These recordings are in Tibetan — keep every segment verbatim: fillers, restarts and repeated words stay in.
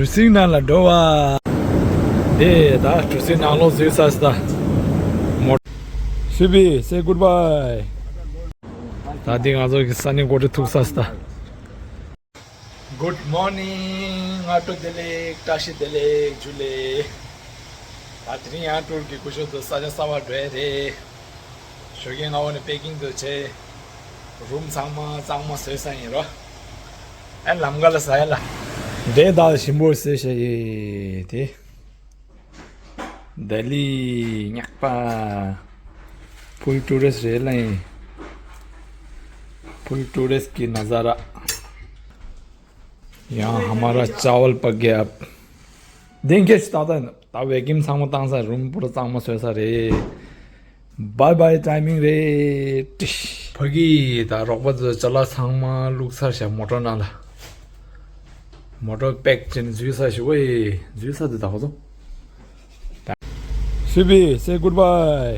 གྲུ་གཟིངས་ནང་ལ་འགྲོ་བ། དེ་ད་གྲུ་གཟིངས་ནང་ལོགས་འཛུལ་ཚར་སོང་ད། མོ། སུས་པི། Say goodbye. ད་འདི་ང་ཚོ་གི་ས་གནས་འགོ་ཁྲིད་ཐུག་ཚར་སོང་ད། Good morning. སྔ་དྲོ་བདེ་ལེགས། བཀྲ་ཤིས་བདེ་ལེགས། ཇུ་ལེ། ད་དེ་རིང་ཡང་ཊུར་གྱི་སྐུ་ཞབས་ཚོ་ས་ཆ་གསར་པར་འགྲོ་ཡ་རེད། ཞོགས་ཀས་སྔ་པོ་ནས་པེ་ཀིང་དུ་བྱས། རུམ་ཚང་མ་གཙང་མ་བཟོས་ཚར་ཡིན་རོ། ཨ་ལམ་ཁ་ལ་ཟ་ཡ་ལ། འདྲེ་དག་ཞིམ་པོ་བཟོས་བཞག་ཡོད་དེ། ལྡི་ལི་ཉག་པ། ཕུལ་ཊུ་རི་སི་ཊི་རེད་ལ་ཡིན། ཕུལ་ཊུ་རི་སི་ཊི་གི་ན་ཛ་ར། यहाँ हमारा चावल पक गया अब। देंगे ता ता ता वैक्यूम ཚང་མ་བཏང་ས། རུམ་པུ་ར་གཙང་མ་བཟོས་ས་རེད། Bye bye timing རེད། ཕ་གི་ད་རོགས་པ་ཚོས་ཅ་ལག་ཚང་མ་བླུགས་ཚར་བཞག་མོ་ཊ་ནང་ལ། མོ་ཊ་པེག་བྱས་ནས་འཛུལ་ས་ཞུ་བ་ཡི་འཛུལ་ས་དེ་ད་ཧོ་ཚོ། སུས་པི། Say goodbye.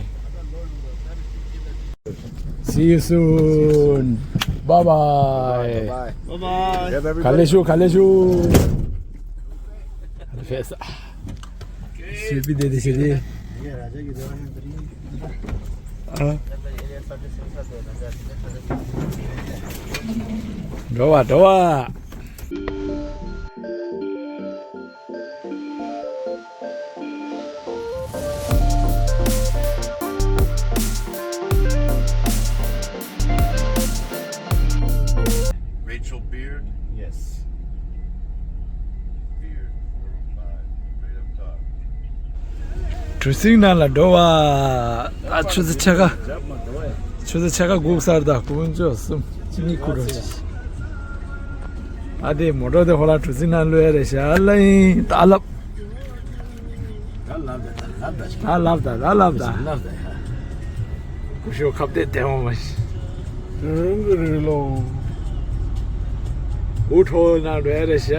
See you soon. Bye bye. Bye bye. Bye bye. Get everybody. ག་ལེ་ཤུ། ག་ལེ་ཤུ། ཕེ་ས། སུས་པི་དེ་དེ་ཤེས་དེ། ཨ། འགྲོ་བ་འགྲོ་བ། Rachel Beard? Yes. Beard, four oh five, right up top. གྲུ་གཟིངས་ནང་ལ་འགྲོ་བ། ད་ཆུ་ཚོད་ཕྱེད་ཀ་ཆུ་ཚོད་ཕྱེད་ཀ་སྒུག་ཚར། ད་དཀོན་མཆོག་གསུམ། གཅིག་གཉིས་ཁུར་རོགས་བྱེད། ཨ་དེ་མོ་ཊ་དེ་ཧོ་ལ་གྲུ་གཟིངས་ནང་གློད་ཡ་རེད་ཤག་ལ་ཡིན་ད་ལབ། ད་ལབ་ད་ད་ལབ་ད་ད་ལབ་ད་ད་ལབ་ད། ལབ་ད་ཡ། སྐུ་ཞབས་ཁ་གཏད་དེ་འོང་མ་ཤི། རང་གི་རི་ལོ། འུ་ཁྲོ་ན་རེ་རེ་ཤག་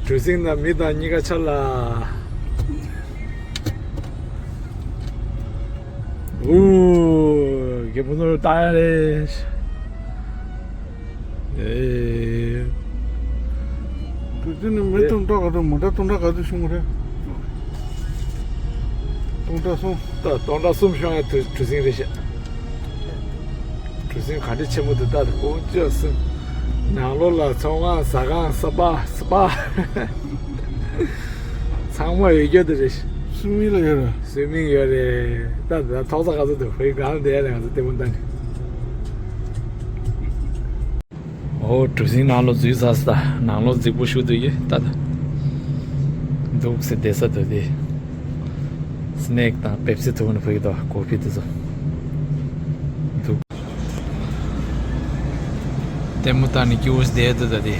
གྲུ་གཟིངས་ན་མི་དང་གཉིས་ཀ་ཆ་ལ། ཨུ། རྒད་པོ་ཚོར་ལྟ་ཡ་རེད། ཨེ། དུས་ཚོད་ནི་མི་ཨེ། སྟོང་ཕྲག་ག་ཚོད་མོ་ཊ་སྟོང་ཕྲག་ག་ཚོད་ཤོང་གི་རེད། སྟོང་ཕྲག་གསུམ། ད་སྟོང་ཕྲག་གསུམ་ཤོང་ཡ་དུས་གྲུ་གཟིངས་རེད་ཤག་གྲུ་གཟིངས་ག་འདྲ་ཆེན་པོ་འདུག་ད་དཀོན་མཆོག་གསུམ། ནང་ལོགས་ལ་ཚོང་ཁང་ཟ་ཁང་སྤ་སྤ། ཚང་མ་ཡོད་རྒྱུ་དེ་རེད། སུ་མི་ལ་ཡོད་རེད། སུ་མི་ཡོད་རེད། ད་ད་ཐོག་ས་ག་ཚོད་འདུག་བོད་སྒང་དེ་ལ་ང་ཚོ་ལྟད་མོ་ལྟ་ནས། ཨོ་གྲུ་གཟིངས་ནང་ལོགས་འཛུལ་ཚར་སོང་ད། ནང་ལོགས་རྫིག་པོ་ཞུ་འདུག་ཡོད་ད་ད། འདུག་སེ་བསྡད་ས་འདུག་དེ། སི་ནེག་དང་པེབ་སི་འཐུང་ནས་ཕ་གི་དང་ཀོ་ཕི་དེ་ཚོ། འདུག་ལྟད་མོ་ལྟ་ནས་སྐྱིད་པོ་ཞིག་བསྡད་འདུག་ད་དེ།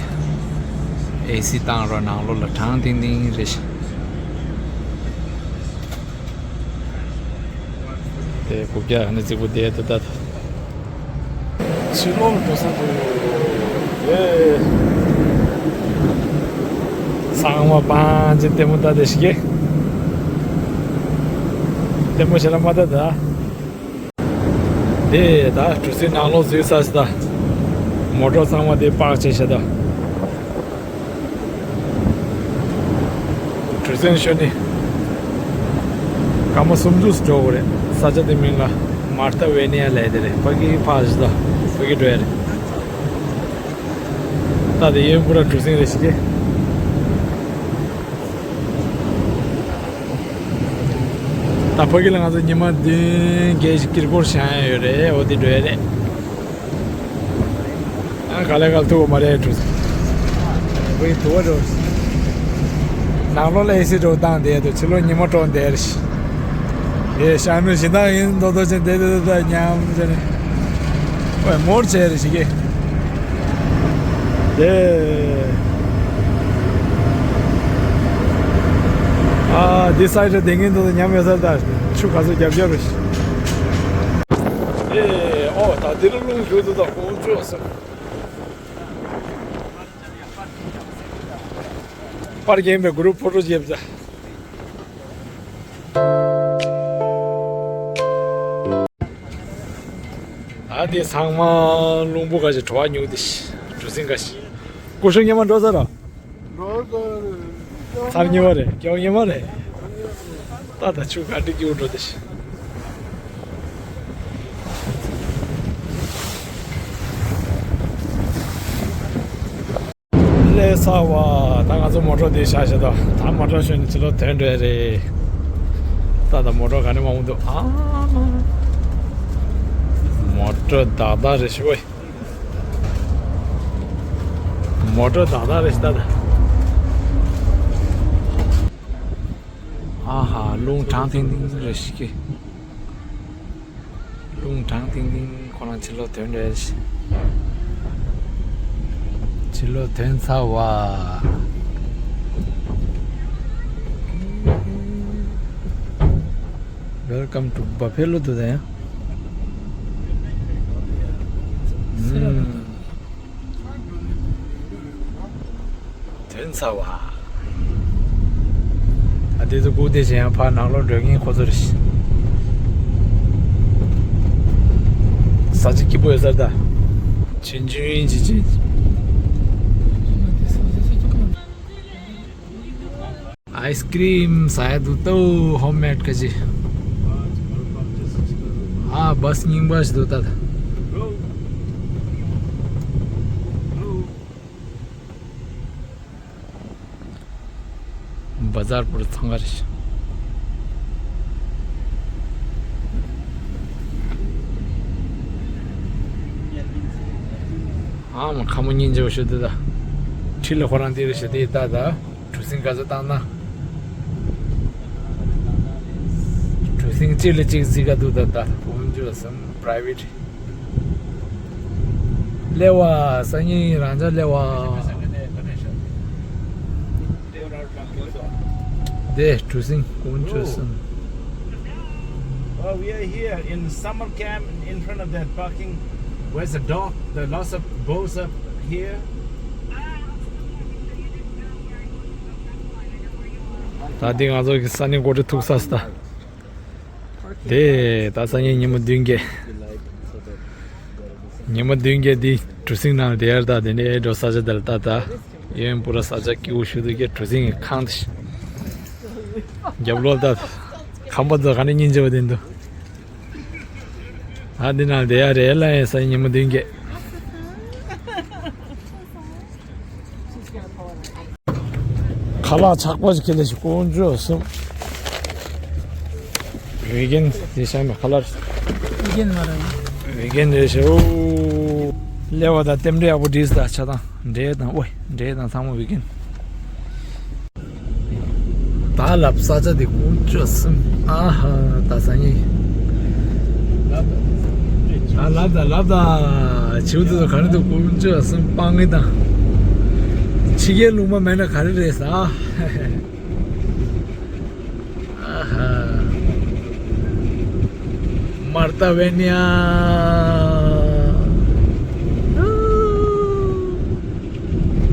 ཨེ་སི་བཏང་རོགས་ནང་ལོགས་ལ་གྲང་ཐིང་ཐིང་རེད་ཤག་དེ་སྒུག་རྒྱག་ནི་རྫིག་པོ་བསྡད་འདུག་ད། ཕྱི་ལོགས་ལ་འགྲོ་ས་འདུག་ཨེ། ཚང་མ་པང་ཅིག་ལྟད་མོ་ལྟ་བསྡད་ཤག་གི། ལྟད་མོ་ཞེ་དྲག་མ་ལྟ་ད། དེ་ད་གྲུ་གཟིངས་ནང་ལོགས་འཛུལ་ཚར་སོང་ད། མོ་ཊ་ཚང་མ་དེ་པག་བྱས་ཤག་ད། གྲུ་གཟིངས་ཤོར་ནི། སྐར་མ་སུམ་ཅུ་འགྲོ་དགོས་རེད། ས་ཆ་དེ་མིང་ལ་མར་ཐ་ཝེ་ནི་ཡ་ལབ་དེ་རེད། ཕ་གི་ཕར་ཞིག་ད་ཕ་གི་འགྲོ་ཡ་རེད། ད་དེ་གཡོན་པོ་ར་གྲུ་གཟིངས་རེད་ཤག་གི། ད་ཕ་གི་ལ་ང་ཚོ་ཉི་མ་བདུན་བརྒྱད་ཅིག་དཀྱིལ་འཁོར་བཞེངས་ཡ་ཡོད་རེད། འོ་དེ་འགྲོ་ཡ་རེད། ཨ་ག་ལེ་ག་ལེ་ཐུག་མ་རེད་འགྲོ། ཕ་གི་དུ་བ་འགྲོ། ནང་ལོགས་ལ་ཨེ་སི་འགྲོ་བཏང་བསྡད་འདུག་ཕྱི་ལོགས་ཉི་མ་དྲོ་བསྡད་རེད། ཨེ་ཤ་མི་ཞིག་ད་ཡིན་མདོག་མདོག་བྱས་བསྡད་བསྡད་བསྡད་མཉམ་བྱས་ནས། ཨོའི་མོར་བྱས་རེད་ཤག་གི། དེ། ཨ་འདི་སའི་ཌི་ལ་བསྡད་མཁན་དེ་ཚོ་ཉམས་ཡོད་ས་རེད་ད། ཆུ་ག་ཚོད་རྒྱབ་རྒྱབ་རེད། ཨེ་ཨོ་ད་འདི་ལ་རླུང་རྒྱུག་འདུག་ད་ཀོང་ཅོ་སོང་། པར་རྒྱན་པའི་གུ་རུབ་ཕོ་ཊོ་རྒྱབ་ད། ད་དེ་ཚང་མ་རླུང་བུ་འགའ་ཞིག་བྲོ་བ་མྱུར་དེ་ཤི་གྲུ་གཟིངས་འགའ་ཞིག་སྐུ་ཞབས་ཉི་མ་འགྲོ་ཚར་རོ། ཚར་ཉེ་བ་རེད། སྐྱོ་ཉེ་བ་རེད། ད་ད་ཆུ་ག་འགྲིག་རྒྱུ་འགྲོ་དེ་ཤི། ལས་ས་བ་ད་ང་ཚོ་མོ་ཊ་དེ་བཞག་བཞག་ད། ད་མོ་ཊ་ཞོན་ནས་ཕྱི་ལོགས་ཐོན་འགྲོ་ཡ་རེད། ད་ད་མོ་ཊ་ག་ནས་མང་པོ་འདུག་ཨ་མ། མོ་ཊ་དག་དག་རེད་ཤི་ཝེ། མོ་ཊ་དག་དག་རེད་ཤི་ད་ད། ཨ་ཧ། རླུང་དྲང་ཐིང་ཐིང་རེད་ཤི་ཀི། རླུང་དྲང་ཐིང་ཐིང་། ཁོ་རང་ཕྱི་ལོགས་ཐོན་རེད། ཕྱི་ལོགས་ཐོན་ཚར་བ། Welcome to Buffalo today. ཨུམ། ཐོན་ཚར་བ། ཨ་དེ་ཚོ་སྒུག་བསྡད་བྱས་ཡང་ཕར་ནང་ལོགས་འགྲོ་མཁན་ཁོ་ཚོ་རེད། ས་ཆ་སྐྱིད་པོ་ཡོད་ས་རེད་ད། ཆུང་ཆུང་ཡིན་ཅི་ཅི། ཨའི་སི་ཀི་རིམ་ཟ་ཡ་འདུག་ཏོ། ཧོམ་མེད་ཀ་ཅི། ཨ་བཱས་རྙིང་པ་ཞིག་འདུག་ད། བ་ཛར་པུར་ཚང་ག་རེད། ཨ་མ་ཁ་མོ་སྙིང་རྗེ་པོ་ཞིག་འདུག་ད། ཁྲི་ལ་ཁོ་རང་འདི་རེད་ཤག་དེ་ད་ད། གྲུ་གཟིངས་ག་ཚོད་བཏང་ན། གྲུ་གཟིངས་གཅིག་ལ་གཅིག་བརྩི་ག་འདུག་ད་ད། དཀོན་མཆོག་གསུམ། པ་རའི་ཝེ་ཊི། ལེ་བ་སང་ཉིན་རང་ཅག་ལེ་བ། དེ་གྲུ་གཟིངས་དཀོན་མཆོག་གསུམ། Oh, we are here in summer camp in front of that parking. Where's the dock? The lots of boats up here. ད་འདི་ང་ཚོ་གི་ས་གནས་འགོ་ཁྲིད་ཐུག་ས་ས་ད། དེ་ད་སང་ཉིན་ཉི་མ་བདུན་བརྒྱད། ཉི་མ་བདུན་བརྒྱད་འདི་གྲུ་གཟིངས་ནང་ལ་བསྡད་ཡར་ད། དེ་ནས་འགྲོ་ས་ཆ་དེ་ལ་ད་ད། ཡོན་པུ་ར་ས་ཆ་སྐྱིད་པོ་ཞིག་འདུག་གས། གྲུ་གཟིངས་ཀྱི་ཁང་དེ་ཞིག་རྒྱབ་ལོགས་ད། ཁང་པ་ཚོ་ག་ནས་སྙིང་རྗེ་པོ་དེ་འདུག་ད་འདི་ནང་བསྡད་ཡ་རེད་ལ། ཡིན་ས་ཉི་མ་བདུན་བརྒྱད། ཁ་ལག་ཆགས་པ་ཞིག་ཁྱེར་ལེ་ཞིག་དཀོན་མཆོག་གསུམ། ཝི་གན་དེ་ཤ་མེད་ཁ་ལག་ཝི་གན་མ་རེད། ཝི་གན་རེད་ཤག་ཨོ། ཀླད་པ་དང་རྟེན་འབྲེལ་ཡག་པོ་འགྲིག་ས། ཆ་དང་འབྲས་དང་། ཨོའི་འབྲས་དང་ཚང་མ་ཝི་གན། ད་ལབ་ས་ཆ་དེ་དཀོན་མཆོག་གསུམ། ཨ་ཧ། ད་སང་ཉིན། ཨ་ལབ་ད་ལབ་ད། བྱིའུ་དེ་ཚོ་ག་རེ་འདུག་དཀོན་མཆོག་གསུམ། སྤང་གི་དང་། ཕྱི་རྒྱལ་ལུང་པ་མེད་ན་ག་རེ་རེད་ཟ། ཨ་ཧ། མར་ཏ་ཝེ་ནི་ཡ།